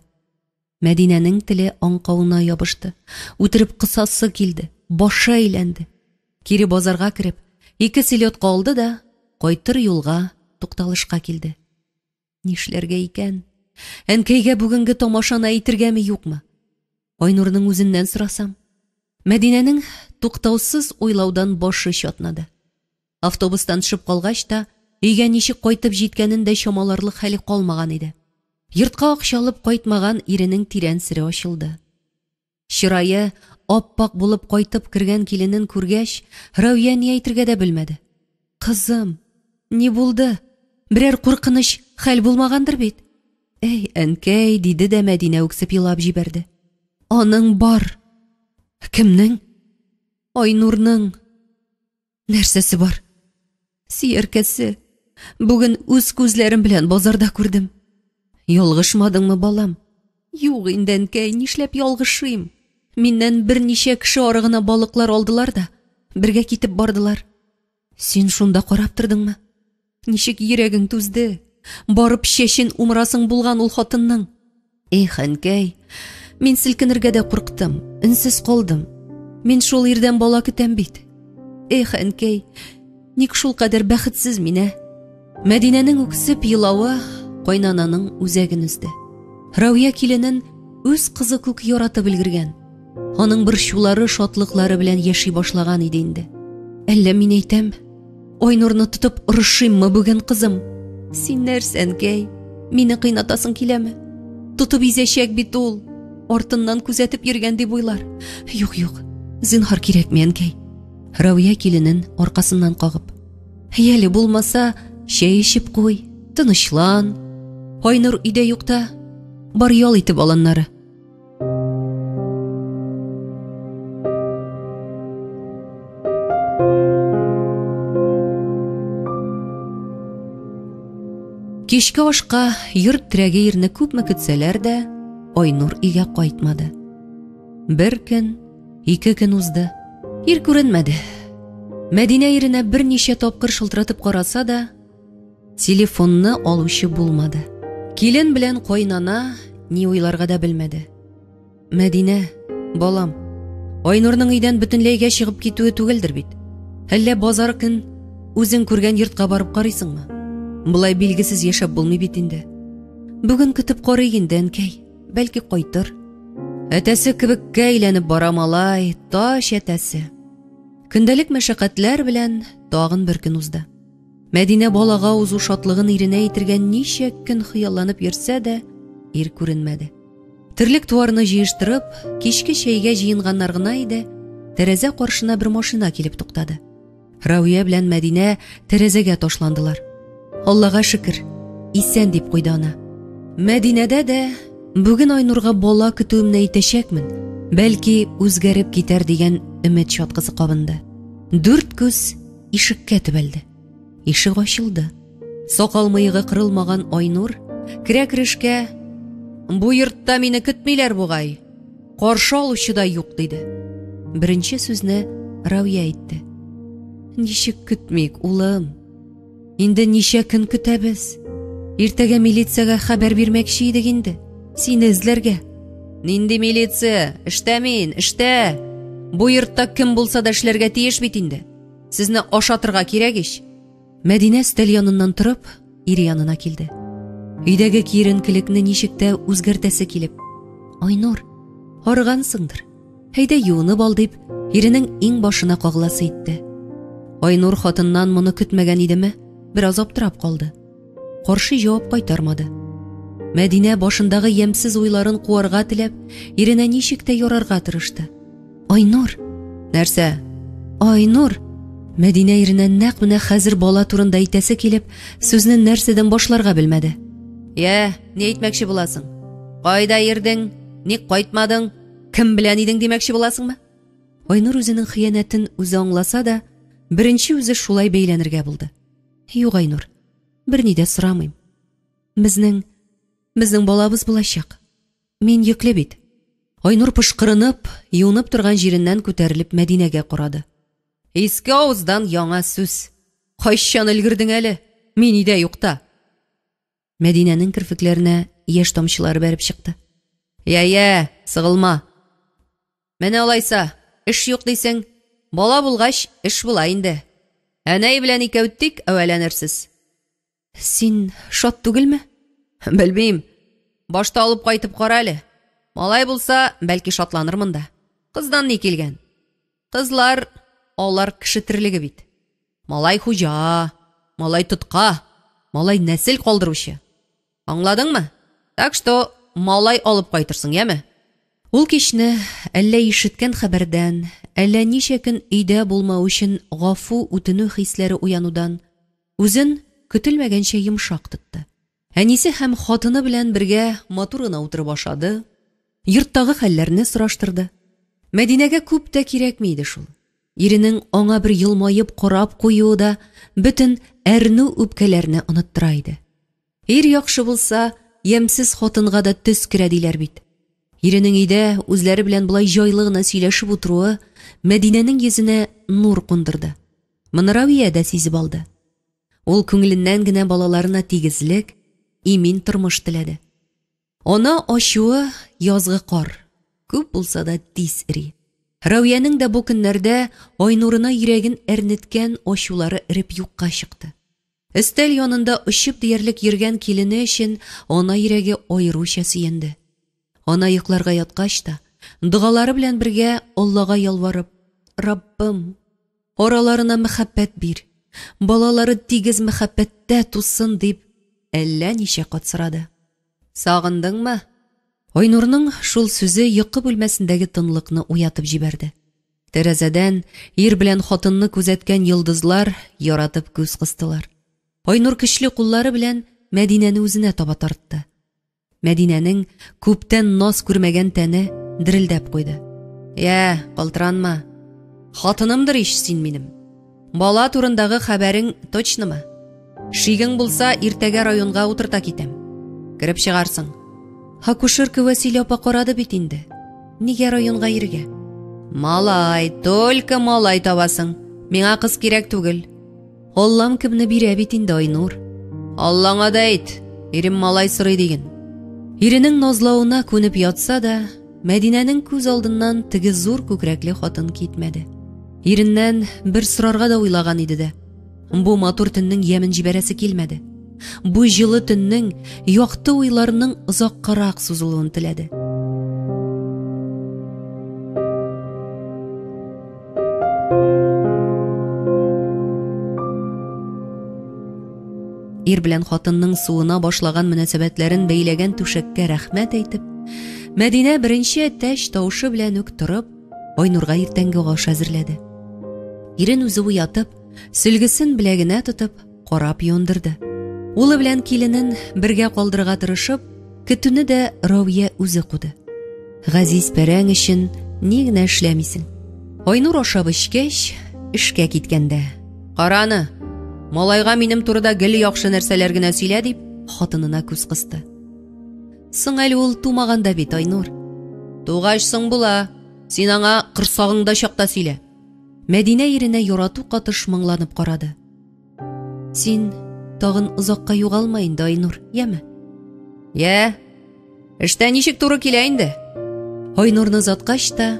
Мәдинәнең теле аңкавына ябышты. Үтереп кысасы килде, башы әйләнде. Кире базарга кереп, ике селедка алды да, кайтыр юлга тукталышка килде. Нишләргә икән? Әнкәйгә бүгенге тамашаны әйтергәме, юкмы? Айнурның үзеннән сорасам? Мәдинәнең туктаусыз уйлаудан башы чатнады. Автобустан төшеп калгач та, өйгә ничек кайтып җиткәнен дә чамаларлык хәле калмаган иде. Йортка акча алып кайтмаган иренең тирән сере ачылды. Чырае ап-ак булып кайтып кергән киленен күргәч, Рәүя ни әйтергә дә белмәде. Кызым, ни булды? Берәр куркыныч хәл булмагандыр бит? Әй, әнкәй, диде дә Мәдинә үксеп елап җибәрде. Аның бар. Кемнең? Айнурның. Нәрсәсе бар? Сөяркәсе. Бүген үз күзләрем белән базарда күрдем. Ялгышмадыңмы, балам? Юк инде, әнкәй, нишләп ялгышыйм? Миннән берничә кеше ары гына балыклар алдылар да, бергә китеп бардылар. Син шунда карап тордыңмы? Ничек йөрәгең түзде? Барып чәчен умырасың булган ул хатынның. Эх, әнкәй, мин селкенергә дә курктым, өнсез калдым. Мин шул ирдән бала көтәм бит. Эх, әнкәй, ник шул кадәр бәхетсез мин, ә? Мәдинәнең үксеп елавы кайнананың үзәген өзде. Рәүя киленен үз кызы күк яратып өлгергән. Аның борчулары, шатлыклары белән яши башлаган иде инде. Әллә мин әйтәм, Айнурны тотып орышыйммы бүген, кызым? Син нәрсә, әнкәй? Мине кыйнатасың киләме? Тотып изәчәк бит ул. Артыннан күзәтеп йөргән дип уйлар. Юк, юк. Зинһар кирәкми, әнкәй. Рәүя киленен аркасыннан кагып. Яле булмаса, чәй эчеп куй, тынычлан. Айнур өйдә юкта, бар ял итеп ал аннары. Кичке ашка йорт терәге ирне күпме көтсәләр дә, Айнур өйгә кайтмады. Бер көн, ике көн узды. Ир күренмәде. Мәдинә иренә берничә тапкыр шылтыратып караса да, Телефонны алучы булмады. Килен белән кайнана ни уйларга да белмәде. Мәдинә, балам, Айнурның өйдән бөтенләйгә чыгып китүе түгелдер бит. Әллә базар көн үзең күргән йортка барып карыйсыңмы? Болай билгесез яшәп булмый бит инде. Бүген көтеп карыйк инде, әнкәй. Бәлки кайтыр. Әтәсе кебеккә әйләнеп бара малай, тач әтәсе. Көндәлек мәшәкатьләр белән тагын бер көн узды. Мәдинә балага узу шатлыгын иренә әйтергә ничә көн хыялланып йөрсә дә, ир күренмәде. Терлек туарны җыештырып, кичке чәйгә җыенганнар гына иде, тәрәзә каршына бер машина килеп туктады. Рәвия белән Мәдинә тәрәзәгә ташландылар. Аллага шөкер, исән дип куйды ана. Мәдинәдә дә бүген Айнурга бала көтүемне әйтәчәкмен, бәлки үзгәреп китәр дигән өмет чаткысы кабынды. Дүрт күз ишеккә төбәлде. Ишек ачылды. Сакал мыегы кырылмаган Айнур керә-керешкә «Бу йортта мине көтмиләр бугай, каршы алучы да юк» диде. Беренче сүзне Рәүя әйтте. «Ничек көтмик, улым? Инде ничә көн көтәбез? Иртәгә милициягә хәбәр бирмәкче идек инде. Сине эзләргә». «Нинди милиция? Эштә мин, эштә! Бу йортта кем булса да эшләргә тиеш бит инде. Сезне ашатырга кирәк ич. Мәдинә өстәл яныннан торып, ире янына килде. Өйдәге киеренкелекне ничек тә үзгәртәсе килеп, Айнур, арыгансыңдыр. Әйдә юынып ал дип, иренең иң башына кагыласы итте. Айнур хатыннан моны көтмәгән идеме, бераз аптырап калды. Каршы җавап кайтармады. Мәдинә башындагы ямьсез уйларын куарга теләп, иренә ничек тә ярарга тырышты. Айнур! Нәрсә? Айнур! Мәдинә иренә нәкъ менә хәзер бала турында әйтәсе килеп, сүзне нәрсәдән башларга белмәде. Я, ни әйтмәкче буласың? Кайда йөрдең? Ник кайтмадың? Кем белән идең димәкче буласыңмы? Айнур үзенең хыянәтен үзе аңласа да, беренче үзе шулай бәйләнергә булды. Юк, Айнур, берни дә сорамыйм. Безнең безнең балабыз булачак. Мин йөкле бит. Айнур пошкырынып, юынып торган җиреннән күтәрелеп Мәдинәгә карады. Иске авыздан яңа сүз. Кайчан өлгердең әле? Мин өйдә юкта. Мәдинәнең керфекләренә яшь тамчылары бәреп чыкты. Я-я, сыгылма. Менә алайса, эш юк дисең. Бала булгач, эш була инде. Әнәй белән икәү тик әвәләнерсез. Син шат түгелме? Белмим. Башта алып кайтып кара әле. Малай булса, бәлки шатланырмын да. Кыздан ни килгән? Кызлар, алар кеше терлеге бит. Малай хуҗа, малай тотка, малай нәсел калдыручы. Аңладыңмы? Так что малай алып кайтырсың, яме? Ул кичне әллә ишеткән хәбәрдән, әллә ничә көн өйдә булмау өчен гафу үтенү хисләре уянудан, үзен көтелмәгәнчә йомшак тотты. Әнисе һәм хатыны белән бергә матур гына утырып ашады, йорттагы хәлләрне сораштырды. Мәдинәгә күп тә кирәкми иде шул. Иренең аңа бер елмаеп карап куюы да бөтен әрнү-үпкәләрне оныттыра иде. Ир яхшы булса, ямьсез хатынга да төс керә диләр бит. Иренең өйдә үзләре белән болай җайлы гына сөйләшеп утыруы Мәдинәнең йөзенә нур кундырды. Моны Равия дә сизеп алды. Ул күңеленнән генә балаларына тигезлек, имин тормыш теләде. Ана ачуы язгы кар, күп булса да тиз эри. Равиянең дә бу көннәрдә Айнурына йөрәген әрнеткән ачулары эреп юкка чыкты. Өстәл янында очып диярлек йөргән килене өчен ана йөрәге аеруча сөенде. Ана йокларга яткач та, догалары белән бергә Аллага ялварып, Раббым, араларына мәхәббәт бир, балалары тигез мәхәббәттә тусын, дип әллә ничә кат сорады. Сагындыңмы? Айнурның шул сүзе йокы бүлмәсендәге тынлыкны уятып җибәрде. Тәрәзәдән ир белән хатынны күзәткән йолдызлар яратып күз кыстылар. Айнур көчле куллары белән Мәдинәне үзенә таба тартты. Мәдинәнең күптән наз күрмәгән тәне дерелдәп куйды. Я, калтыранма. Хатынымдыр ич син минем. Бала турындагы хәбәрең точнымы? Шигең булса, иртәгә районга утырта китәм. Кереп чыгарсың. Акушерка Вәсилә апа карады бит инде. Нигә районга йөрергә? Малай, только малай табасың. Миңа кыз кирәк түгел. Аллам кемне бирә бит инде, Айнур. Аллаңа да әйт, ирем малай сорый диген. Иренең назлавына күнеп ятса да, Мәдинәнең күз алдыннан теге зур күкрәкле хатын китмәде. Иреннән бер сорарга да уйлаган иде дә. Бу матур төннең ямен җибәрәсе килмәде. Бу җылы төннең, якты уйларның озаккарак сузылуын теләде. Ир белән хатынның суына башлаган мөнәсәбәтләрен бәйләгән түшәккә рәхмәт әйтеп, Мәдинә беренче әтәч тавышы белән үк торып, Айнурга иртәнге аш әзерләде. Ирен үзе уятып, сөлгесен беләгенә тотып, карап юындырды. Улы белән киленен бергә калдырырга тырышып, көтүне дә Равия үзе куды. Газиз пәрәң өчен ни генә эшләмисең. Айнур ашап эчкәч, эшкә киткәндә, "Караны, малайга минем турыда гел яхшы нәрсәләр генә сөйлә", дип, хатынына күз кысты. Соң әле ул тумаган да бит, Айнур. Тугач соң була. Син аңа корсагыңда чакта сөйлә. Мәдинә иренә ярату катыш моңланып карады. Син тагын озакка югалма инде, Айнур, яме? Я, эштә ничек туры килә инде? Айнурны озаткач та,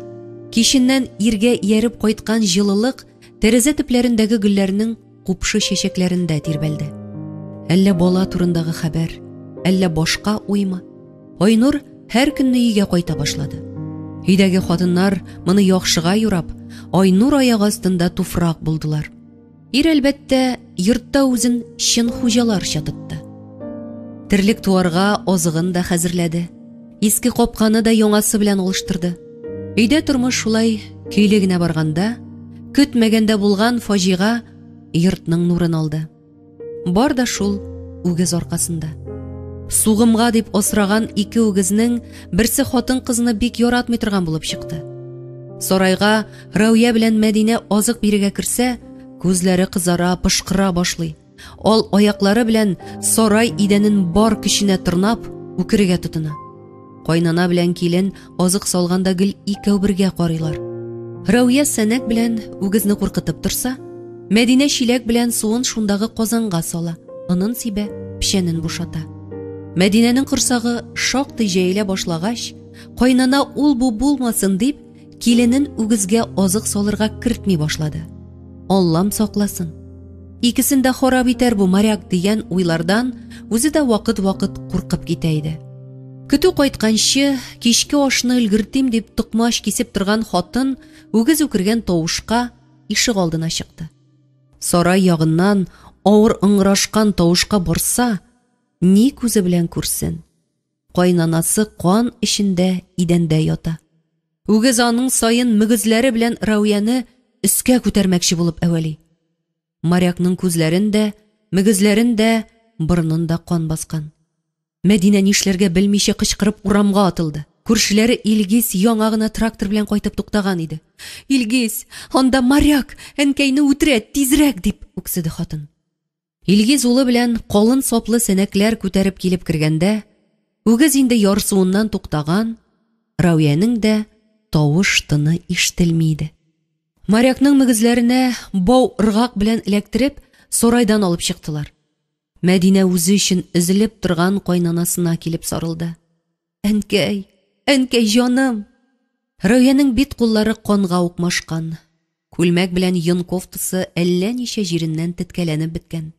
киченнән иргә ияреп кайткан җылылык тәрәзә төпләрендәге гөлләрнең купшы чәчәкләрендә тирбәлде. Әллә бала турындагы хәбәр, әллә башка уймы? Айнур һәр көнне өйгә кайта башлады. Өйдәге хатыннар моны яхшыга юрап, Айнур аяк астында туфрак булдылар. Ир, әлбәттә, йортта үзен чын хуҗаларча тотты. Терлек туарга азыгын да хәзерләде. Иске капканы да яңасы белән алыштырды. Өйдә тормыш шулай көйле генә барганда, көтмәгәндә булган фаҗига йортның нурын алды. Бар да шул үгез аркасында. Сугымга дип асраган ике үгезнең берсе хатын-кызны бик яратмый торган булып чыкты. Сарайга Рәүя белән Мәдинә азык бирергә керсә, күзләре кызара, пышкыра башлый. Ал аяклары белән сарай идәнен бар көченә тырнап, үкерергә тотына. Кайнана белән килен азык салганда гел икәү бергә карыйлар. Рәүя сәнәк белән үгезне куркытып торса, Мәдинә чиләк белән суын шундагы казанга сала, онын сибә, печәнен бушата. Мәдинәнең корсагы шактый җәелә башлагач, кайнана ул-бу булмасын дип, киленен үгезгә азык салырга кертми башлады. Аллам сакласын. Икесен дә харап итәр бу моряк дигән уйлардан үзе дә вакыт-вакыт куркып китә иде. Көтү кайтканчы, кичке ашны өлгертим дип токмач кисеп торган хатын үгез үкергән тавышка ишек алдына чыкты. Сарай ягыннан авыр ыңгырашкан тавышка барса, ни күзе белән күрсен? Кайнанасы кан эчендә идәндә ята. Үгез аның саен мөгезләре белән Рәүяне өскә күтәрмәкче булып әвәли. Морякның күзләрен дә, мөгезләрен дә, борынын да кан баскан. Мәдинә нишләргә белмичә кычкырып урамга атылды. Күршеләре Илгиз яңа гына трактор белән кайтып туктаган иде. Илгиз, анда моряк, әнкәйне үтерә, тизрәк, дип үкседе хатын. Илгиз улы белән калын саплы сәнәкләр күтәреп килеп кергәндә, үгез инде ярсуыннан туктаган, Рәүянең дә тавыш-тыны ишетелми иде. Морякның мөгезләренә бау ыргак белән эләктереп, сарайдан алып чыктылар. Мәдинә үзе өчен өзелеп торган кайнанасына килеп сарылды. Әнкәй, әнкәй җаным! Рәүянең бит-куллары канга укмашкан. Күлмәк белән йон кофтасы әллә ничә җиреннән теткәләнеп беткән.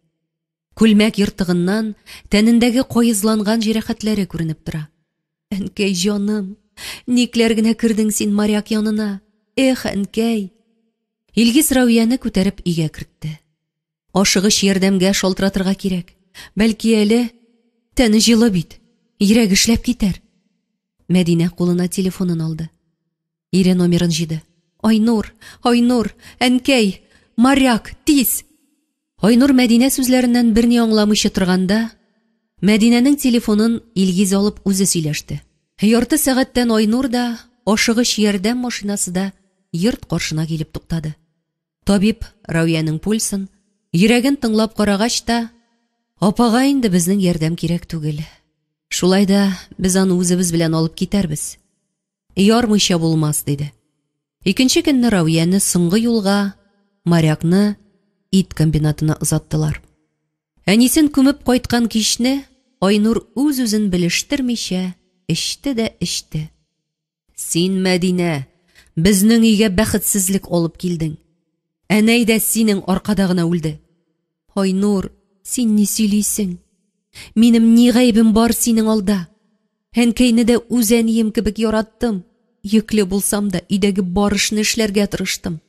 Күлмәк ертыгыннан тәнендәге каезланган җәрәхәтләре күренеп тора. Әнкәй җаным, никләр генә кердең син моряк янына? Эх, әнкәй! Илгиз Рәвияне күтәреп өйгә кертте. Ашыгыч ярдәмгә шалтыратырга кирәк. Бәлки әле тәне җылы бит, йөрәге эшләп китәр. Мәдинә кулына телефонын алды. Ире номерын җыйды. Айнур, Айнур, әнкәй, моряк, тиз! Айнур Мәдинә сүзләреннән берни аңламыйча торганда, Мәдинәнең телефонын Илгиз алып үзе сөйләште. Ярты сәгатьтән Айнур да, ашыгыч ярдәм машинасы да йорт каршына килеп туктады. Табиб Рәүянең пульсын, йөрәген тыңлап карагач та, апага инде безнең ярдәм кирәк түгел. Шулай да без аны үзебез белән алып китәрбез. Ярмыйча булмас, диде. Икенче көнне Равияне соңгы юлга, морякны ит комбинатына озаттылар. Әнисен күмеп кайткан кичне Айнур үз-үзен белештермичә эчте дә эчте. Син, Мәдинә, безнең өйгә бәхетсезлек алып килдең. Әнәй дә синең аркада гына үлде. Айнур, син ни сөйлисең? Минем ни гаебем бар синең алда? Әнкәйне дә үз әнием кебек яраттым. Йөкле булсам да, өйдәге бар эшне эшләргә тырыштым.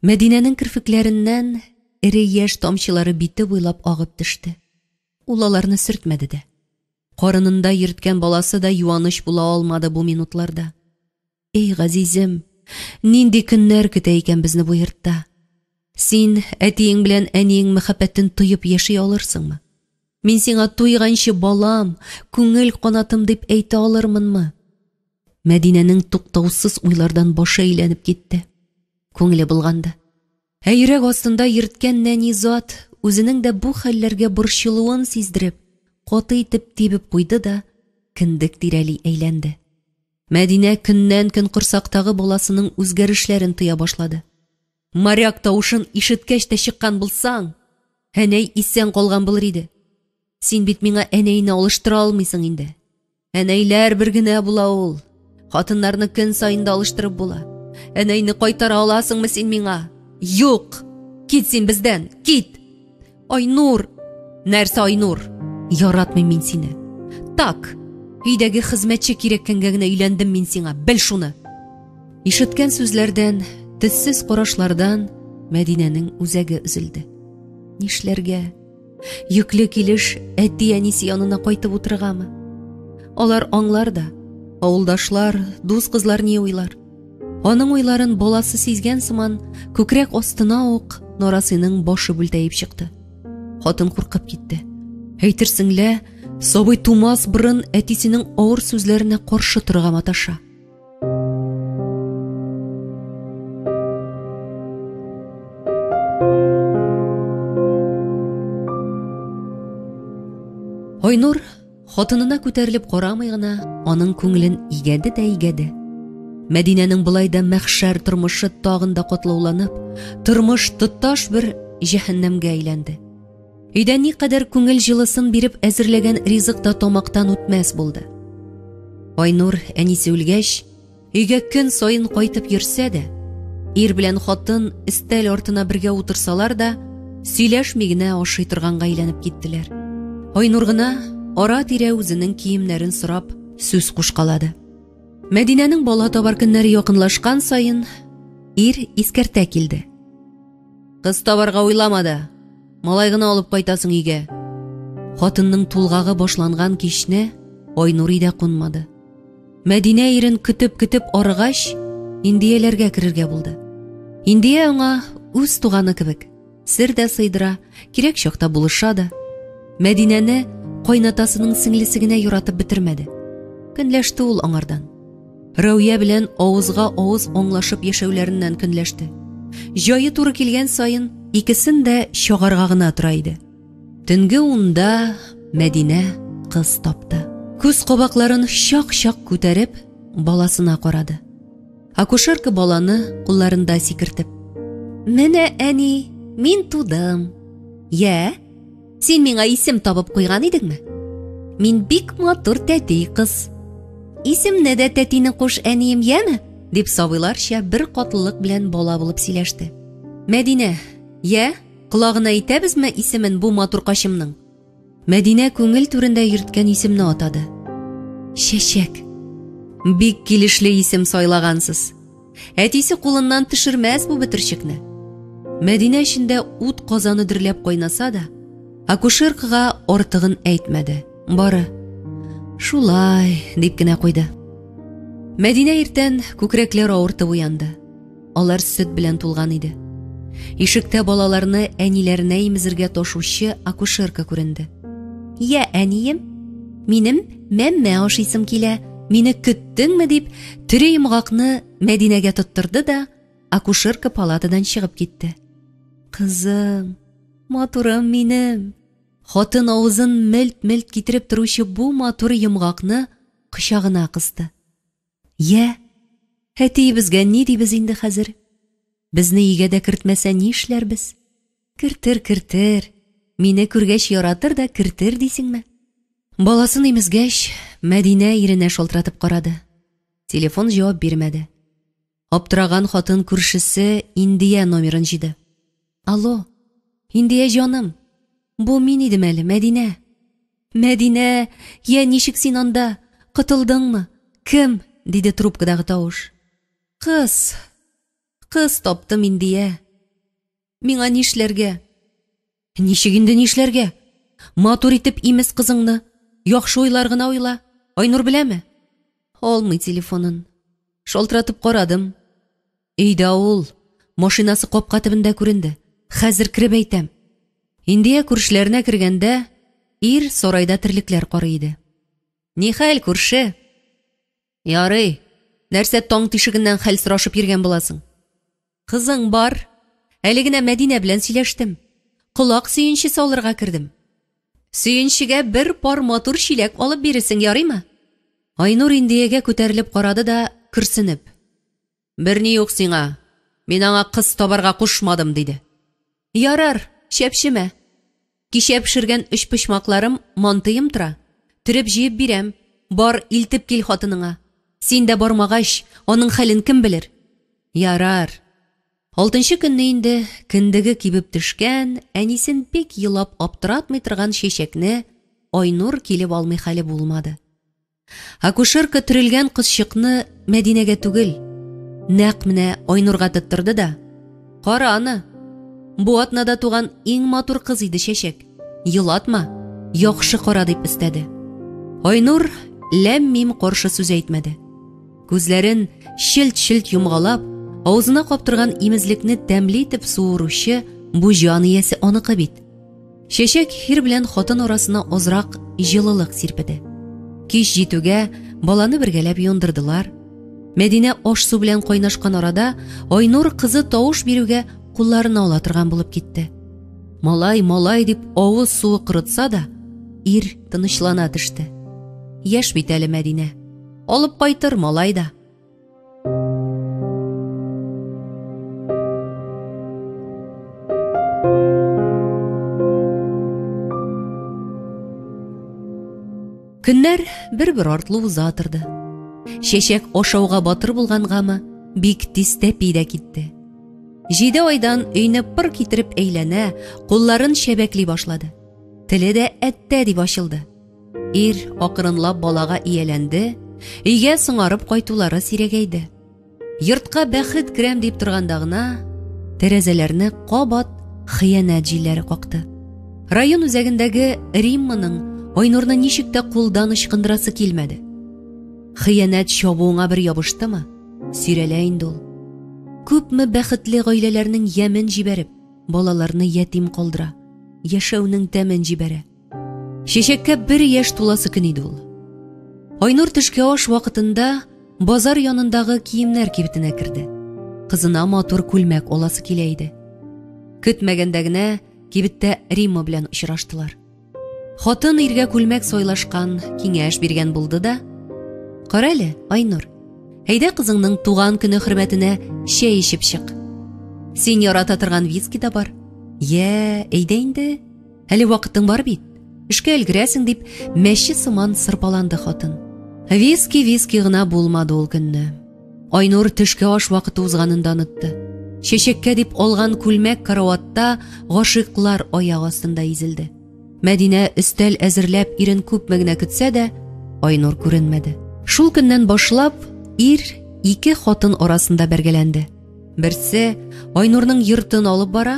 Мәдинәнең керфекләреннән эре яшь тамчылары бите буйлап агып төште. Ул аларны сөртмәде дә. Карынында йөрткән баласы да юаныч була алмады бу минутларда. Эй, газизем, нинди көннәр көтә икән безне бу йортта? Син әтиең белән әниең мәхәббәтен тоеп яши алырсыңмы? Мин сиңа туйганчы балам, күңел канатым дип әйтә алырмынмы? Мәдинәнең туктаусыз уйлардан башы әйләнеп китте. Күңеле булганды. Ә йөрәк астында йөрткән нәни зат үзенең дә бу хәлләргә борчылуын сиздереп, каты итеп тибеп куйды да кендек тирәли әйләнде. Мәдинә көннән-көн корсактагы баласының үзгәрешләрен тоя башлады. Моряк тавышын ишеткәч тә чыккан булсаң, әнәй исән калган булыр иде. Син бит миңа әнәйне алыштыра алмыйсың инде. Әнәйләр бер генә була ул. Хатыннарны көн саен да алыштырып була. Әнәйне кайтара аласыңмы син миңа? Юк! Кит син бездән, кит! Айнур! Нәрсә Айнур? Яратмыйм мин сине. Так, өйдәге хезмәтче кирәккәнгә генә өйләндем мин сиңа, бел шуны. Ишеткән сүзләрдән, төссез карашлардан Мәдинәнең үзәге өзелде. Нишләргә? Йөкле килеш әти-әнисе янына кайтып утыргамы? Алар аңлар да, авылдашлар, дус кызлар ни уйлар? Аның уйларын баласы сизгән сыман, күкрәк астына ук нарасыйның башы бүлтәеп чыкты. Хатын куркып китте. Әйтерсең лә, сабый тумас борын әтисенең авыр сүзләренә каршы торырга маташа. Айнур Хатынына күтәрелеп карамый гына, аның күңелен игәде дә игәде. Мәдинәнең болай да мәхшәр тормышы тагын да катлауланып, тормыш тоташ бер җәһәннәмгә әйләнде. Өйдә никадәр күңел җылысын биреп әзерләгән ризык та тамактан үтмәс булды. Айнур әнисе үлгәч, өйгә көн саен кайтып йөрсә дә, ир белән хатын өстәл артына бергә утырсалар да, сөйләшми генә ашый торганга әйләнеп киттеләр. Айнур гына ара-тирә үзенең киемнәрен сорап сүз кушкалады. Мәдинәнең бала табар көннәре якынлашкан саен ир искәртә килде. Кыз табарга уйлама да, малай гына алып кайтасың өйгә. Хатынның тулгагы башланган кичне Айнур өйдә кунмады. Мәдинә ирен көтеп-көтеп арыгач, Индияләргә керергә булды. Индия аңа үз туганы кебек. Сер дә сыйдыра, кирәк чакта булыша да. Мәдинәне кайнатасының сеңлесе генә яратып бетермәде. Көнләште ул аңардан. Рәүя белән авызга авыз аңлашып яшәүләреннән көнләште. Җае туры килгән саен икесен дә чагарга гына тора иде. Төнге унда Мәдинә кыз тапты. Күз кабакларын чак-чак күтәреп, баласына карады. Акушерка баланы кулларында сикертеп. Менә, әни, мин тудым. Йә, син миңа исем табып куйган идеңме? Мин бик матур тәти кыз. Исемне дә тәтине куш, әнием, яме? дип сабыйларча бер катлылык белән бала булып сөйләште. Мәдинә, йә, колагына әйтәбезме исемен бу матур качымның? Мәдинә күңел түрендә йөрткән исемне атады. Чәчәк. Бик килешле исем сайлагансыз. Әтисе кулыннан төшермәс бу бөтерчекне. Мәдинә эчендә ут казаны дөрләп кайнаса да, акушеркага артыгын әйтмәде. Бары шулай дип кенә куйды. Мәдинә иртән күкрәкләр авыртып уянды. Алар сөт белән тулган иде. Ишектә балаларны әниләренә имезергә ташучы акушерка күренде. Я, әнием, минем мәммә ашыйсым килә, мине көттеңме дип, тере йомгакны Мәдинәгә тоттырды да, акушерка палатадан чыгып китте. Кызым, матурым минем. Хатын авызын мелт-мелт китереп торучы бу матур йомгакны кочагына кысты. Йә, әтиебезгә ни дибез инде хәзер? Безне өйгә дә кертмәсә нишләрбез? Кертер, кертер. Мине күргәч яратыр да кертер дисеңме? Баласын имезгәч, Мәдинә иренә шалтыратып карады. Телефон җавап бирмәде. Аптыраган хатын күршесе Индия номерын җыйды. Алло, Индия җаным, бу мин идем әле, Мәдинә. Мәдинә, я ничек син анда? Котылдыңмы? Кем? диде трубкадагы тавыш. Кыз. Кыз таптым, Индия. Миңа нишләргә? Ничек инде нишләргә? Матур итеп имез кызыңны. Яхшы уйлар гына уйла. Айнур беләме? Алмый телефонын. Шалтыратып карадым. Өйдә ул. Машинасы капка төбендә күренде. Хәзер кереп әйтәм. Индия күршеләренә кергәндә, ир сарайда терлекләр карый иде. Нихәл, күрше? Ярый. Нәрсә таң тишегеннән хәл сорашып йөргән буласың? Кызың бар. Әле генә Мәдинә белән сөйләштем. Колак сөенчесе алырга кердем. Сөенчегә бер пар матур чиләк алып бирерсең, ярыймы? Айнур Индиягә күтәрелеп карады да, көрсенеп. Берни юк сиңа. Мин аңа кыз табарга кушмадым, диде. Ярар, чәпчемә. Кичә пешергән өчпочмакларым, мантыем тора. Төреп җыеп бирәм. Бар, илтеп кил хатыныңа. Син дә бармагач, аның хәлен кем белер? Ярар. Алтынчы көнне инде кендеге кибеп төшкән, әнисен бик елап аптыратмый торган чәчәкне Айнур килеп алмый хәле булмады. Акушерка төрелгән кызчыкны Мәдинәгә түгел, нәкъ менә Айнурга тоттырды да, «Кара аны, бу атнада туган иң матур кыз иде чәчәк, елатма, яхшы кара», дип өстәде. Айнур ләм-мим каршы сүз әйтмәде. Күзләрен челт-челт йомгалап, авызына каптырган имезлекне тәмле итеп суыручы бу җан иясе аныкы бит. Чәчәк ир белән хатын арасына азрак җылылык сирпеде. Кич җитүгә баланы бергәләп юындырдылар. Мәдинә аш-су белән кайнашкан арада Айнур кызы тавыш бирүгә кулларына ала торган булып китте. Малай, малай дип авыз суы корытса да, ир тынычлана төште. Яшь бит әле Мәдинә. Алып кайтыр малай да. Көннәр бер-бер артлы уза торды. Чәчәк ашауга батыр булгангамы, бик тиз тәпи дә китте. Җиде айдан өйне пыр китереп әйләнә, кулларын чәбәкли башлады. Теле дә әттә дип ачылды. Ир акрынлап балага ияләнде, өйгә соңарып кайтулары сирәгәйде. Йортка бәхет керәм дип торганда гына тәрәзәләрне кабат хыянәт җилләре какты. Район үзәгендәге Римманың Айнурны ничек тә кулдан ычкындырасы килмәде. Хыянәт чабуыңа бер ябыштымы, сөйрәлә инде ул. Күпме бәхетле гаиләләрнең ямен җибәреп, балаларны ятим калдыра, яшәүнең тәмен җибәрә. Чәчәккә бер яшь туласы көн иде ул. Айнур төшке аш вакытында базар янындагы киемнәр кибетенә керде. Кызына матур күлмәк аласы килә иде. Көтмәгәндә генә кибеттә Римма белән очраштылар. Хатын иргә күлмәк сайлашкан, киңәш биргән булды да, "Кара әле, Айнур, әйдә кызыңның туган көне хөрмәтенә чәй эчеп чык. Син ярата торган виски да бар. Йә, әйдә инде." Әле вакытың бар бит. Эшкә өлгерәсең дип, мәче сыман сырпаланды хатын. Виски виски гына булмады ул көнне. Айнур төшке аш вакыты узганын да онытты. Чәчәккә дип алган күлмәк караватта гашыйклар аяк астында изелде. Мәдинә өстәл әзерләп ирен күпме генә көтсә дә, Айнур күренмәде. Шул көннән башлап ир ике хатын арасында бәргәләнде. Берсе Айнурның йортын алып бара,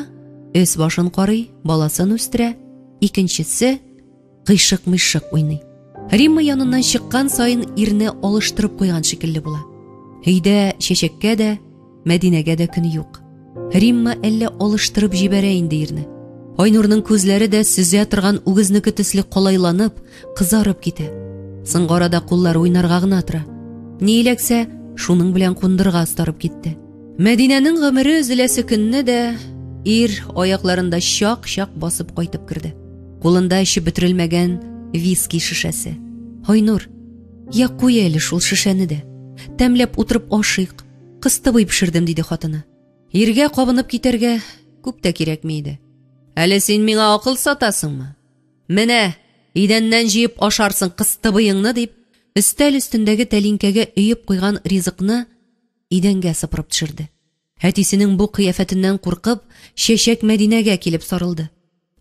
өс башын карый, баласын үстерә, икенчесе кыйшык-мыйшык уйный. Римма яныннан чыккан саен ирне алыштырып куйган шикелле була. Өйдә чәчәккә дә, Мәдинәгә дә көн юк. Римма әллә алыштырып җибәрә инде ирне. Айнурның күзләре дә сөзә торган үгезнеке төсле калайланып, кызарып китә. Соңгы арада куллары уйнарга гына тора. Ни эләксә, шуның белән кундырга остарып китте. Мәдинәнең гомере өзеләсе көнне дә ир аякларында чак-чак басып кайтып керде. Кулында эчеп бетерелмәгән виски шешәсе. Айнур, я куй әле шул шешәне дә. Тәмләп утырып ашыйк. Кыстыбый пешердем, диде хатыны. Иргә кабынып китәргә күп тә кирәкми иде. Әле син миңа акыл сатасыңмы? Менә, идәннән җыеп ашарсың кыстыбыеңны, дип, өстәл өстендәге тәлинкәгә өеп куйган ризыкны идәнгә сыпырып төшерде. Әтисенең бу кыяфәтеннән куркып, Чәчәк Мәдинәгә килеп сарылды.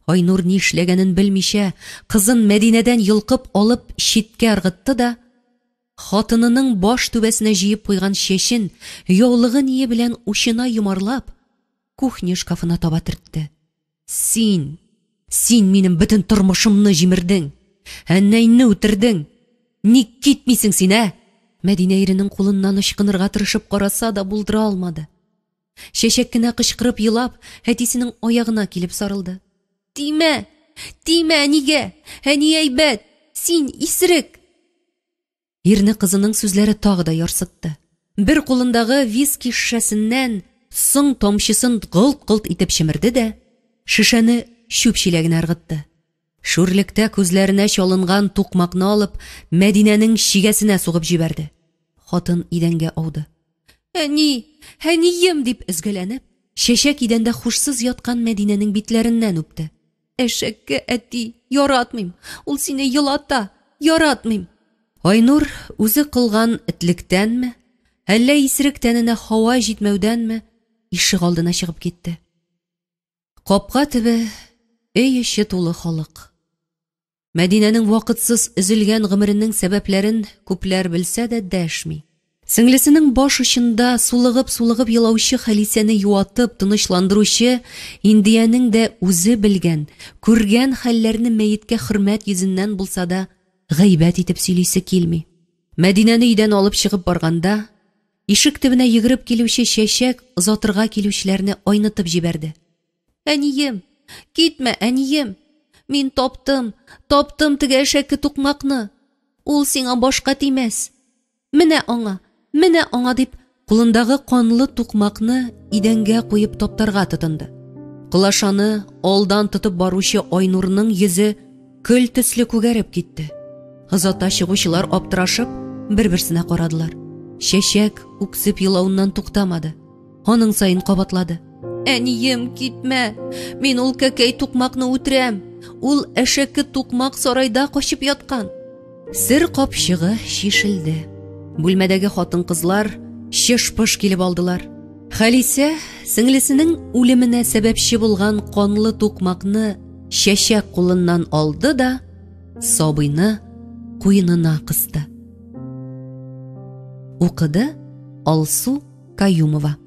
Айнур ни эшләгәнен белмичә, кызын Мәдинәдән йолкып алып читкә ыргытты да, Хатынының баш түбәсенә җыеп куйган чәчен яулыгы-ние белән учына йомарлап, кухня шкафына таба төртте. Син! Син минем бөтен тормышымны җимердең! Әннәйне үтердең! Ник китмисең син, ә? Мәдинә иренең кулыннан ычкынырга тырышып караса да булдыра алмады. Чәчәк кенә кычкырып елап, әтисенең аягына килеп сарылды. Тимә! Тимә әнигә! Әни әйбәт! Син исерек! Ирне кызының сүзләре тагы да ярсытты. Бер кулындагы виски шешәсеннән соң тамчысын голт-голт итеп чемерде дә, шешәне чүп чиләгенә ыргытты. Шүрлектә күзләренә чалынган тукмакны алып, Мәдинәнең чигәсенә сугып җибәрде. Хатын идәнгә ауды. Әни, әнием, дип өзгәләнеп, чәчәк идәндә хушсыз яткан Мәдинәнең битләреннән үпте. Әшәкке әти, яратмыйм. Ул сине елата, яратмыйм. Айнур үзе кылган этлектәнме, әллә исерек тәненә һава җитмәүдәнме, ишегалдына чыгып китте. Капка төбе, өй эче тулы халык. Мәдинәнең вакытсыз өзелгән гомеренең сәбәпләрен күпләр белсә дә дәшми. Сеңлесенең баш очында сулыгып-сулыгып елаучы Халисәне юатып, тынычландыручы Индиянең дә үзе белгән, күргән хәлләрне мәеткә хөрмәт йөзеннән булса да гайбәт итеп сөйлисе килми. Мәдинәне өйдән алып чыгып барганда, ишек төбенә йөгереп килүче Чәчәк озатырга килүчеләрне айнытып җибәрде. Әнием, китмә, әнием. Мин таптым, таптым теге әшәке тукмакны. Ул сиңа башка тимәс. Менә аңа, менә аңа дип, кулындагы канлы тукмакны идәнгә куеп таптарга тотынды. Колашаны алдан тотып баручы Айнурның йөзе көл төсле күгәреп китте. Озата чыгучылар аптырашып, бер-берсенә карадылар. Чәчәк үксеп елавыннан туктамады. Аның саен кабатлады. Әнием, китмә! Мин ул кәкәй тукмакны үтерәм. Ул әшәке тукмак сарайда качып яткан. Сер капчыгы чишелде. Бүлмәдәге хатын-кызлар чыш-пыш килеп алдылар. Халисә сеңлесенең үлеменә сәбәпче булган канлы тукмакны чәчәк кулыннан алды да сабыйны куенына кысты. Укыды Алсу Каюмова.